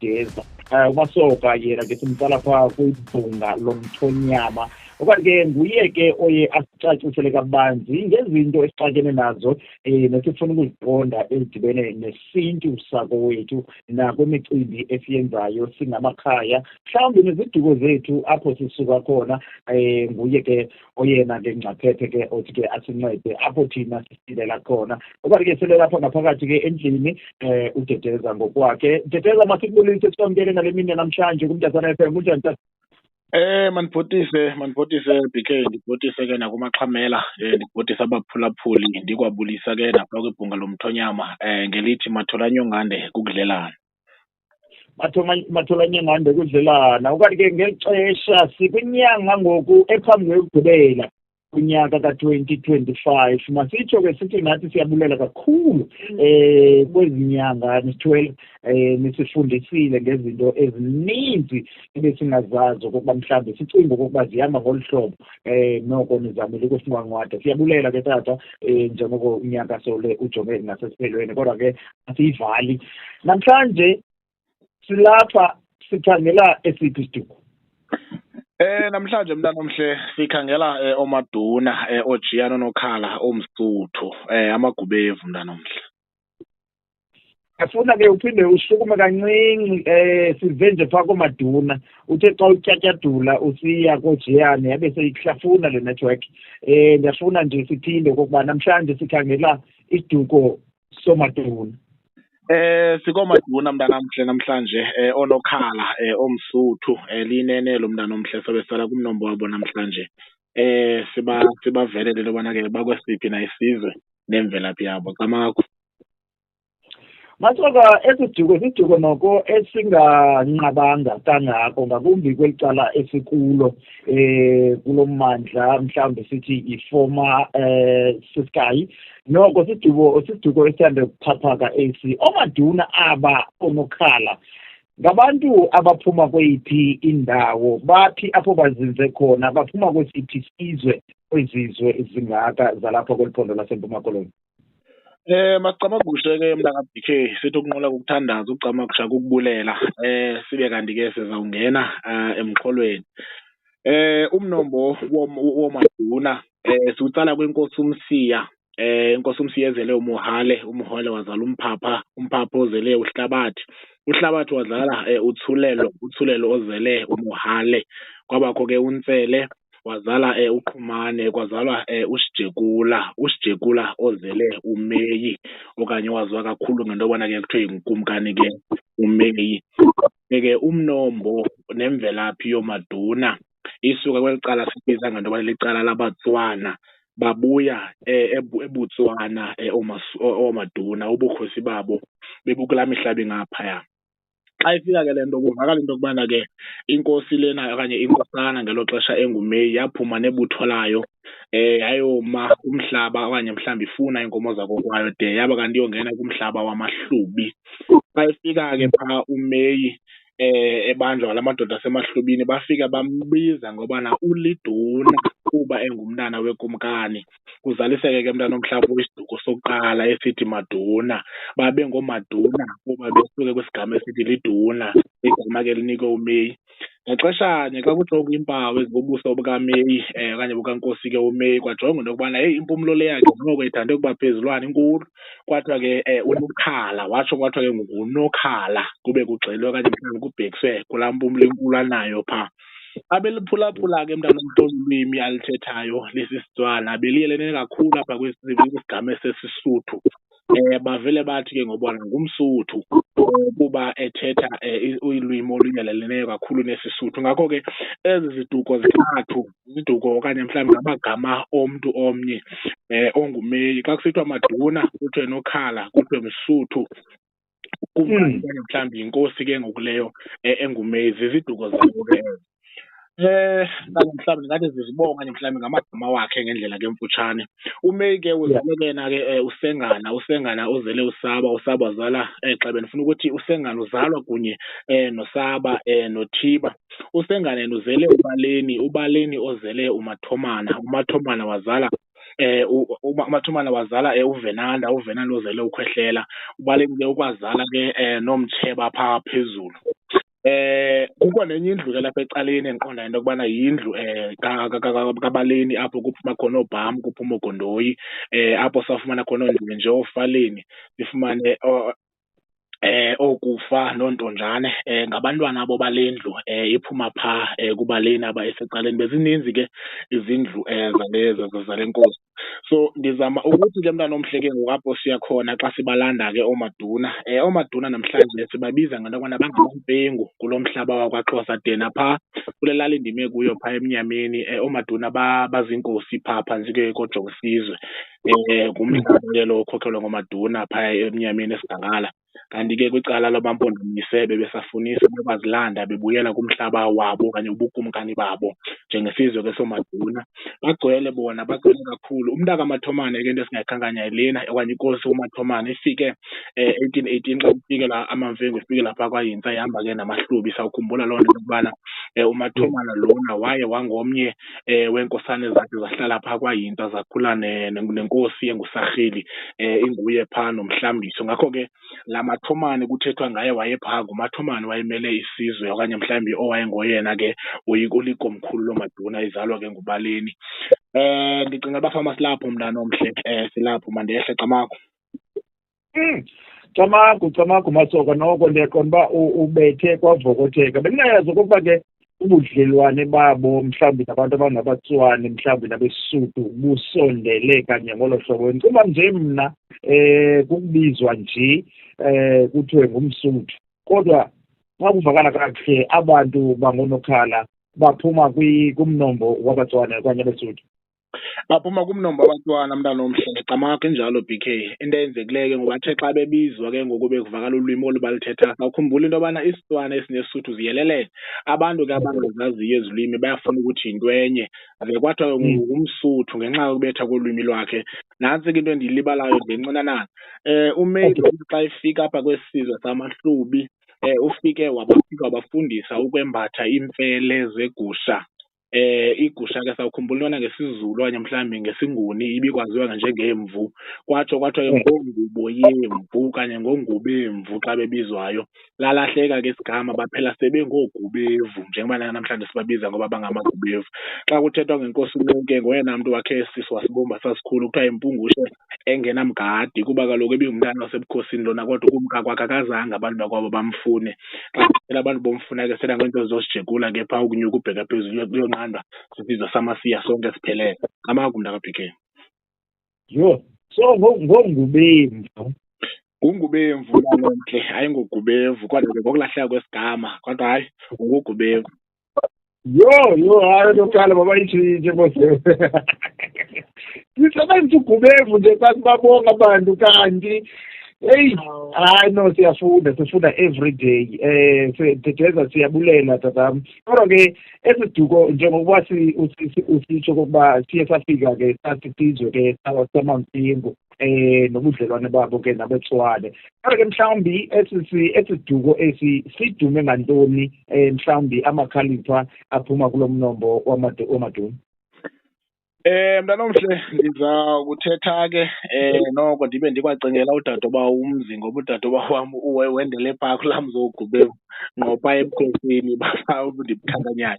uDedeza. UMasoka yena ke simtsala phaa kwibhunga lomthonyama. Okanye ke nguye ke oye asicacisele kabanzi ngezinto esixakene nazo nesifuna ukuziqonda ezidibene nesintu sakowethu nakwimicimbi esiyenzayo singamakhaya, mhlawumbi neziduko zethu apho sisuka khona. Nguye ke oyena ke ngcaphephe ke othi ke asincede apho thina sisilela khona. Okanye ke sele lapha ngaphakathi ke endlini uDedeza ngokwakhe. Dedeza, masikubulise, sikwamkele ngale mini namhlanje kuMdantsane FM. Kunjani, tata? Manibhotise BK, ndibhotise ke nakumaxhamela, ndibhotise abaphulaphuli, ndikwabulisa ke napha kwibhunga lomthonyama ngelithi matholanyongande kukudlelana. Matholanyongande kudlelana. Okanye ke ngeli xesha sikwinyanga ngoku ephambi kwekugqibela kunyaka ka-2025, masitsho ke sithi nathi siyabulela kakhulu kwezi nyanga nisithwele, nisifundisile ngezinto ezininzi ebesingazazi okokuba mhlawumbi sicinga okokuba zihamba ngolu hlobo. Noko nizamile ukusinqwanqwada, siyabulela ke tata. Njengoko unyaka sole ujonge ngasesiphelweni, kodwa ke asiyivali. Namhlanje silapha sikhangela esiphi isiduko? Namhlanje, mntana omhle, sikhangela omaduna, oojiyana, onokhala, omsuthu, amagubevu, mntana omhle. Afuna ke uphinde ushukume kancinci, sive nje phaa komaduna. Uthe xa utyatyadula usiya koojiyane yabe seyihlafuna le network. Ndiyafuna nje siphinde okokuba namhlanje sikhangela isiduko somaduna. Sikomaduna, mntanamhle, namhlanje, onokhala, omsuthu, linene lo, mntana omhle, sobe sala kumnombo wabo namhlanje. Sibavelele into yobana ke bakwesiphi na isizwe nemvelaphi yabo. Camagu. Masoka, esi siduko siduko noko esinganqabanga kangako, ngakumbi kweli cala esikulo, kulo mmandla, mhlawumbi sithi i-former Ciskei. Noko siduko esithande ukuxhaphaka esi. Omaduna aba onokhala ngabantu abaphuma kweyiphi indawo? Baphi apho bazinze khona? Baphuma kwesiphi isizwe kwezizwe zingaka zalapha kweli phondo laseMpuma Koloni? Masicamagushe ke, mntaka BK, sithi ukunqula kukuthandaza, ukucamagusha kukubulela. Sibe kanti ke sizawungena emxholweni. Umnombo womaduna siwutsala kwinkosi uMsiya. Inkosi uMsiya ezele uMohale, uMohale wazala uMphapha, uMphapha ozele uHlabathi. UHlabathi wazala uThulelo, uThulelo ozele uMohale. Kwabakho ke uNtsele wazala uQhumane, kwazalwa uSijekula, uSijekula ozele uMeyi okanye owaziwa kakhulu ngento yobana ke kuthiwe ngukumkani ke uMeyi. Ke umnombo nemvelaphi yomaduna isuka kweli cala sibiza ngento yobana licala labaTswana. Babuya eBotswana oomaduna, ubukhosi babo bebukulaa mihlaba ingaphaya. Xa ifika ke le nto kuvakala into yokubana ke inkosi lena okanye inkosana ngelo xesha enguMeyi yaphuma nebutho layo yayoma umhlaba okanye mhlawumbi ifuna iinkomo zakokwayo de yaba kanti iyongena kumhlaba wamaHlubi. Xa ifika ke phaa uMeyi ebanjwa ngala madoda asemaHlubini, bafika bambiza ngobana uliduna kuba engumntana wekumkani. Kuzaliseke ke, mntana omhle, isiduko sokuqala esithi Maduna. Babe ngoomaduna kuba besuke kwisigama esithi liduna, igama ke linikwe uMeyi. Ngaxeshanye xa kujongwa iimpawu ezibubuso bukaMeyi okanye bukankosi ke uMeyi, kwajongwa into yokubana heyi, impumlo le yakhe noko ithande ukuba phezulwana, inkulu. Kwathiwa ke unokhala, watsho kwathiwa ke ngunokhala, kube kugxilwe okanye mhlawumbi kubhekiswe kulaa mpumlo inkulu anayo phaa. Xa beliphulaphula ke, mntana omhle, olu lwimi aluthethayo lisisiTswana, beliyelene kakhulu apha kwisigama sesiSuthu. Bavele bathi ke ngobana ngumSuthu kuba ethetha ulwimi oluyeleleneyo kakhulu nesiSuthu. Ngakho ke ezi ziduko zithathu ziduko okanye mhlawumbi ngamagama omntu omnye onguMeyi. Xa kusithiwa Maduna kuthiwe Nokhala kuthiwe Msuthu, okanye mhlawumbi yinkosi ke ngoku leyo enguMeyi, ziziduko zabo ke ezo. Okanye mhlawumbi ndingathi zizibongo okanye mhlawumbi ngamagama wakhe ngendlela ke emfutshane. UMeyi ke uzalwe ke yena ke uSengana, uSengana ozele uSaba, uSaba wazala gxebe, ndifuna ukuthi uSengana uzalwa kunye noSaba noThiba. USengana yena uzele uBaleni, uBaleni ozele uMathomana, uMathomana wazala uMathomana wazala uVenanda, uVenanda ozele uKhwehlela. UBaleni ke ukwazala ke noMtsheba phaa phezulu. Kukho nenye indlu ke lapha ecaleni endiqondayo into yokubana yindlu kaBaleni apho kuphuma khona ooBham, kuphuma ooGondoyi, apho sawufumana khona oonje oofaleni, sifumane ooKufa noontonjane. Ngabantwana abo bale ndlu iphuma phaa kuBaleni aba esecaleni. Bezininzi ke izindlu zale nkosi. So ndizama ukuthi ke, mntana omhle, ke ngoku apho siya khona xa sibalanda ke ooMaduna, ooMaduna namhlanje sibabiza ngento yokubana bangaMfengu kulo mhlaba wakwaXhosa, de naphaa kule lali ndime kuyo phaa eMnyameni, ooMaduna baziinkosi phaa phantsi ke koJongisizwe. Ngumhlaba ke lo okhokhelwa ngooMaduna phaa eMnyameni eSigangala. Kanti ke kwicala lamaMpondomise bebesafunisa bebazilanda bebuyela kumhlaba wabo okanye ubukumkani babo njengesizwe ke sooMaduna. Bagcwele bona, bagcwele kakhulu. UmntakaMathomane ke, into esingayikhankanya yilena, okanye inkosi uMathomane ifike 1818 xa kufikela amaMfengu, ifikela phaa kwaHintsa, ihamba ke namaHlubi. Sawukhumbula loo nto yokubana uMathomana lona waye wangomnye weenkosana ezathi zahlala phaa kwaHintsa, zakhula nenkosi enguSarhili, inguye phaa noMhlambiso. Ngakho ke laa Mathomane kuthethwa ngaye wayephaa nguMathomane wayemele isizwe, okanye mhlawumbi owayengoyena ke ulikomkhulu looMaduna, izalwa ke nguBaleni. Ndicinga uba fama silapho, mntana omhle, silapho, mandehle. Camagu. Camagu, camagu Masoka, noko ndiyaqonda uba ubethe kwavokotheka. Bendingayazi okokuba ke ubudlelwane babo mhlawumbi nabantu abangabaTswane, mhlawumbi nabeSuthu, busondele kanye ngolo hlobo. Ndicinga nje mna kukubizwa nje kuthiwe ngumSuthu, kodwa xa kuvakala kakuhle abantu bangoNokhala baphuma kumnombo wabaTswane okanye abeSuthu. Baphuma kumnombo wabaTswana, mntana omhle. Camagu, injalo BK. Into eyenzekileyo ke ngoku, athe xa bebizwa ke ngoku bekuvakala ulwimi olu baluthethayo, sawukhumbula into yobana isiTswana esineSuthu ziyelelene. Abantu ke abangazaziyo ezi lwimi bayafuna ukuthi yinto enye, ze kwathiwa ke ngoku ngumSuthu ngenxa yokubetha kolwimi lwakhe. Nantsi ke into endiyilibalayo nje encinanana. UMary xa efika apha kwesi sizwe samaHlubi, ufike wabafika wabafundisa ukwembatha iimfele zegusha. Igusha ke sawukhumbula intona ngesiZulu okanye mhlawumbi ngesiNguni ibikwaziwa njengemvu. Kwatsho kwathiwa ke ngongubo yemvu okanye ngongubemvu xa bebizwayo. Lalahleka ke isigama, baphela sebengooGubevu njengoba namhlanje sibabiza ngoba bangamaGubevu. Xa kuthethwa ngenkosi uNoke, ngoyena mntu wakhe esi wasibumba sasikhulu, kuthiwa yimpungushe engenamgadi, kuba kaloku ibingumntana wasebukhosini lona, kodwa ukumka kwakhe akazange abantu bakwabo bamfune. Xa phela abantu bomfuna ke sela ngeento zosijekula ke phaa ukunyuka ubheka phezulu, kuyonqandwa sisizwe samaSiya sonke siphelele. Camagu, mntaka BK. Yho, so ngongubemvu. Ngungubemvu mntanomhle, hayi ngoGubevu, kodwa ke ngokulahleka kwesigama, kodwa hayi unguGubevu. Yho, yho, hayi okokuqala mabayitshintshe mos. Sisebenzisa uGubevu nje xa sibabonga abantu, kanti heyi, hayi no, siyafunda, sifunda every day. Dedeza, siyabulela tatam. Kodwa ke esi siduko, njengokuba usitsho okokuba siye safika ke sasisizwe ke samaMfengu nobudlelwane babo ke nabeTswane, kodwa ke mhlawumbi esi siduko esi sidume ngantoni, mhlawumbi amakhalipha aphuma kulo mnombo waMaduna? Mntanomhle, ndiza kuthetha ke noko ndibe ndikwacingela udadobawo umzi, ngoba udadobawo wam wendele phaa kulaa mzi woGubevu ngqo phaa ebukhosini baphaa ndibukhankanyayo.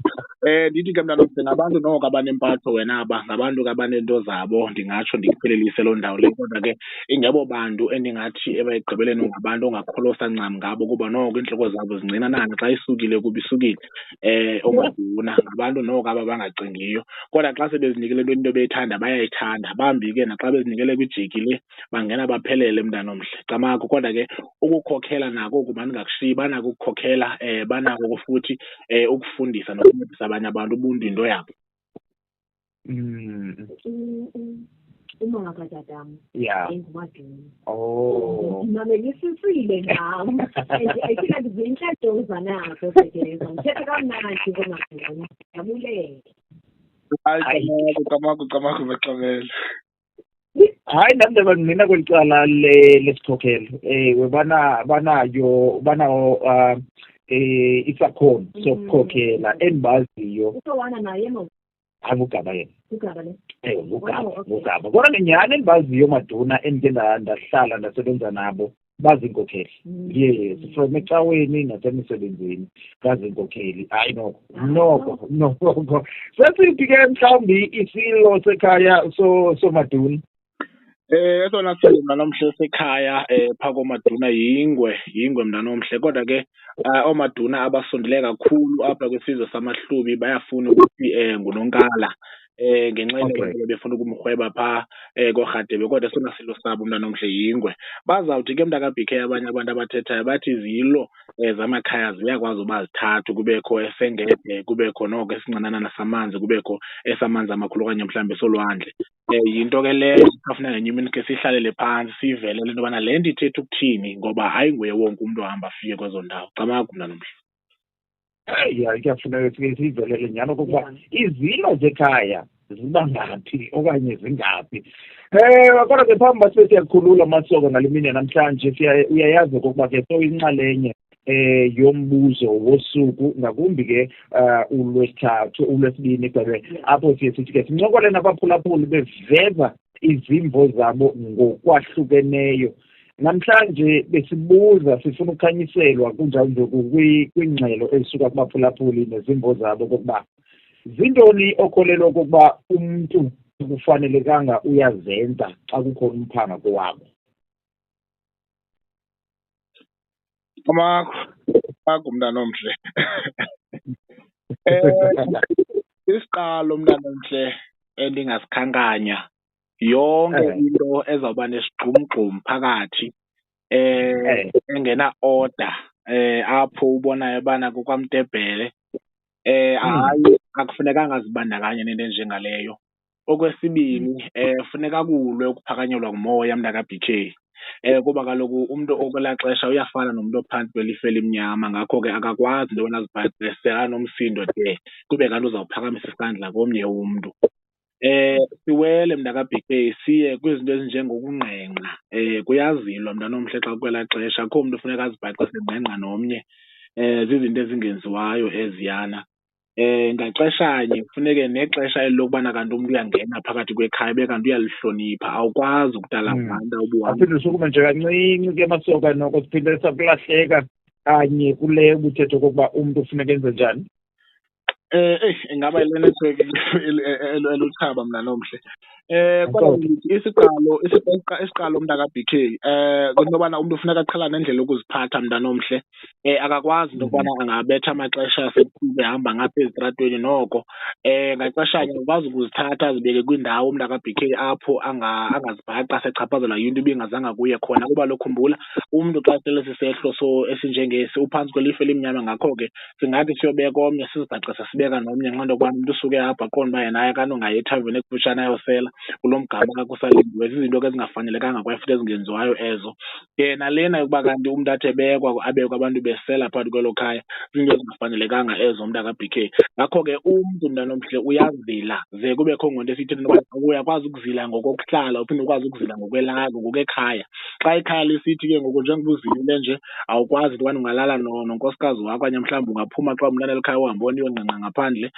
Ndithi ke, mntanomhle, ngabantu noko abanempatho wena aba, ngabantu ke abaneento zabo, ndingatsho ndikuphelelise loo ndawo leyo, kodwa ke ingebo bantu endingathi ekugqibeleni ngabantu ongakholosa ncam ngabo, kuba noko iintloko zabo zincinanana, xa isukile kuba isukile. OoMaduna ngabantu noko aba bangacingiyo, kodwa xa sebezinikele entweni into beyithanda bayayithanda. Bambi ke naxa bezinikele kwijiki le bangena baphelele, mntanomhle. Camagu. Kodwa ke ukukhokhela nako oku mandingakushiyi, banako ukukhokhela, banako futhi ukufundisa nokuncedisa abanye abantu, ubuntu yinto yabo. Umama katatam enguMaduna. Ndimamelisisile nam and I feel like zintle nto nazo Dedeza. Ndithetha kamnandi ngoMaduna. Ndiyabulela. Hayi, camagu, camagu, Maxabela. Hayi, nam ndiyabangqina kweli cala lesikhokhelo. Ewe, banayo, banawo isakhono sokukhokhela endibaziyo. Usowana naye mo? Hayi, nguGaba yena. Ugaba le? Ewe, nguGaba, Oh, okay. nguGaba. Kodwa ke nyhani endibaziyo Maduna endike ndahlala ndasebenza nabo. Baziinkokheli, yes, from ecaweni nasemisebenzini baziinkokheli. Hayi, noko noko noko, sesiphi ke mhlawumbi isilo sekhaya somaduna? Esona silo, mntanomhle, sekhaya phaa kooMaduna yingwe, yingwe, mntanomhle. Kodwa ke ooMaduna abasondele kakhulu apha kwisizwe samaHlubi bayafuna ukuthi nguNonkala ngenxa yento befuna ukumrhweba phaa kooRhadebe, kodwa esona silo sabo, mntanomhle, yingwe. Bazawuthi ke, mntaka-BK, abanye abantu abathethayo bathi izilo zamakhaya ziyakwazi uba zithathu, kubekho esengede, kubekho noko esincinanana samanzi, kubekho esamanzi amakhulu okanye mhlawumbi esolwandle. Yinto ke leyo kufuneka ngenye imini ke sihlalele phantsi siyivelele into yobana le nto ithetha ukuthini, ngoba ayinguye wonke umntu ohamba afike kwezo ndawo. Camagu, mntanomhle. Hayi, hayi, kuyafuneka sike siyivelele nyhani okokuba izilo zekhaya ziba ngaphi okanye zingaphi. Kodwa ke phambi uba sibe siyakhulula masoko ngale mini yanamhlanje, uyayazi okokuba ke soyinxalenye yombuzo wosuku, ngakumbi ke ulwesithathu, ulwesibini gcebe, apho siye sithi ke sincokole nabaphulaphuli beveza izimvo zabo ngokwahlukeneyo. Namhlanje besibuza sifuna ukukhanyiselwa kunjalo nje kwiingxelo ezisuka kubaphulaphuli nezimvo zabo okokuba zintoni okholelwa okokuba umntu kufanelekanga uyazenza xa kukhona umphanga kowabo. Amakho akho, mntanomhle. Isiqalo, mntanomhle, endingasikhankanya, yonke into ezawuba nesigxumgxum phakathi engena order, apho ubonayo ubana kukwamtebhele, hayi, akufunekanga zibandakanye nento enjengaleyo. Okwesibini, funeka kulwe ukuphakanyelwa ngumoya, mntaka-BK, kuba kaloku umntu okwelaa xesha uyafana nomntu ophantsi kwelifu elimnyama, ngakho ke akakwazi into yobana azibhaqe sekanomsindo de kube kanti uzawuphakamisa isandla komnye umntu. Siwele, mntaka-BK, siye kwizinto ezinjengokungqengqa. Kuyazilwa, mntanomhle, xa kukwelaa xesha, akukho mntu funeka azibhaqe sengqengqa nomnye. Zizinto ezingenziwayo eziyana. Ngaxeshanye kufuneke nexesha eli lokubana kanti umntu uyangena phakathi kwekhaya ube kanti uyalihlonipha, awukwazi ukutalavanta ubuhamba. Aphinde usukume nje kancinci ke masoka, noko siphinde sakulahleka kanye kule ubuthetho okokuba umntu ufuneka enze njani. Eyi, ingaba yile nethiwekhi elutshaba, mntanomhle. Kodwa ndithi isiqalo, mntaka-BK, kwinto yobana umntu funeka aqhelane nendlela yokuziphatha, mntanomhle. Akakwazi into yokubana angabetha amaxesha asebusuku ehamba ngapha ezitratweni noko. Ngaxeshanye akakwazi ukuzithatha azibeke kwindawo, mntaka-BK, apho angazibhaqa sechaphazelwa yinto ibingazanga kuye khona. Kuba kaloku khumbula, umntu xa sele sisehlo so esinjengesi uphantsi kwelifu elimnyama, ngakho ke singathi siyobeka omnye sizibhaqe sesibeka nomnye ngenxa yokubana umntu usuke apho aqonde uba yena hayi akanongaya ethaveni ekufutshane ayosela kulo mgama kusalindiwe. Zizinto ke ezingafanelekanga kwaye futhi ezingenziwayo ezo. Ke nalena yokuba kanti umntu athi ebekwa abekwe abantu besela phakathi kwelo khaya, zizinto ezingafanelekanga ezo, mntaka-BK. Ngakho ke umntu, mntanomhle, uyazila ze kubekho ngonto esiyithi into yoba uyakwazi ukuzila ngokokuhlala, uphinde ukwazi ukuzila ngokwekhaya. Xa ikhaya lisithi ke ngoku njengoba uzilile nje awukwazi into yobana ungalala nonkosikazi wakho, okanye mhlawumbi ungaphuma xa ungumntana elikhaya uhambe uyongqengqa ngaphandle,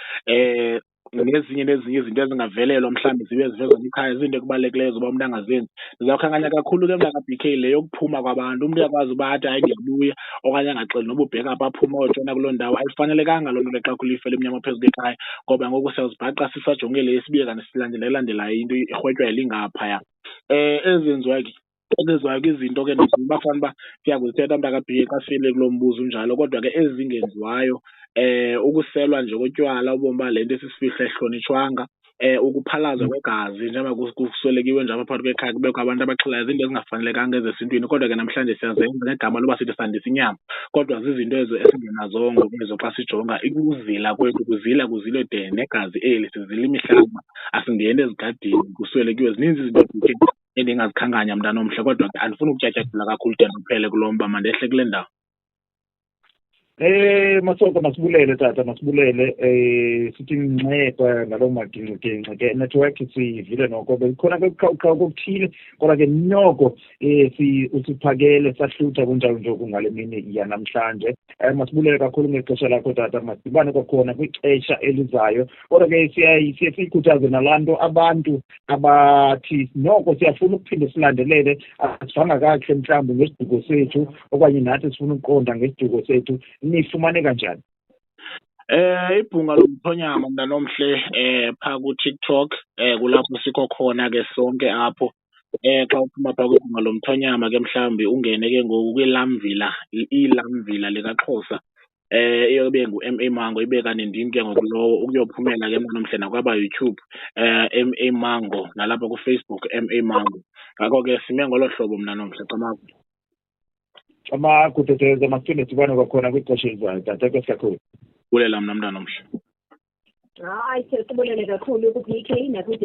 nezinye nezinye izinto ezingavelelwa mhlawumbi zibe zivezwa likhaya, zizinto ekubalulekileyo zoba umntu angazenzi. Ndizawukhankanya kakhulu ke, mntaka-BK, le yokuphuma kwabantu. Umntu uyakwazi uba athi hayi ndiyabuya okanye angaxeli noba ubheka phi, aphume ayotshona kuloo ndawo. Ayifanelekanga loo nto leyo xa kulifu elimnyama phezu kwekhaya, ngoba ngoku siyawuzibhaqa sisajonge le sibuye kanti silandela elandelayo into irhwetywa lingaphaya. Ezenziwayo ke, ezenziwayo ke izinto ke ndicinga uba fanuba siya kuzithetha, mntaka-BK, xa sifikile kuloo mbuzo unjalo. Kodwa ke ezingenziwayo, ukuselwa nje kotywala ubomi ba le nto isisifihlo ayihlonitshwanga, ukuphalazwa kwegazi njengoba kuswelekiwe nje apha phakathi kwekhaya kubekho abantu abaxhelayo, zinto ezingafanelekanga ezesintwini. Kodwa ke namhlanje siyazenza ngegama loba sithi sandisa inyama, kodwa zizinto ezo esingenazongo ezo. Xa sijonga ukuzila kwethu, kuzila kuzilwe de negazi eli, sizila imihlaba, asingeni ezigadini kuswelekiwe. Zininzi izinto endingazikhankanya, mntanomhle, kodwa ke andifuni ukutyatyadula kakhulu de ndiphele kulo mba, mandehle kule ndawo. Masoko, masibulele tata, masibulele. Sithi nxeba ngaloo magingxigingxi ke network sivile noko bekukhona ke kuqhawuqhawu kokuthile, kodwa ke noko si usiphakele sahlutha kunjalo nje kungale mini yanamhlanje. Masibulele kakhulu ngexesha lakho tata, masidibane kwakhona kwixesha elizayo. Kodwa ke siye siyikhuthaze nalaa nto abantu abathi noko siyafuna ukuphinde silandelele, asivanga kakuhle mhlawumbi ngesiduko sethu okanye nathi sifuna ukuqonda ngesiduko sethu, nifumaneka njani? Ibhunga lomthonyama, mntanomhle, phaa kuTikTok, kulapho sikho khona ke sonke apho. Xa uphuma phaa kwibhunga lomthonyama ke mhlawumbi ungene ke ngoku kwilamvila, ilamvila likaXhosa, iyobe ngu-M A Mango, ibe kanti ndim ke ngoku lowo, ukuyophumela ke mntanomhle nakwaba YouTube, M A Mango, nalapha kuFacebook M A Mango. Ngako ke sime ngolo hlobo, mntanomhle. Camagu. Camagu Teteza, masiphinde sidibane kwakhona kwixesha elizayo tata. Enkosi kakhulu. Bulela mna, mntanomhle. Hayi, sibulele kakhulu ku-BK naku.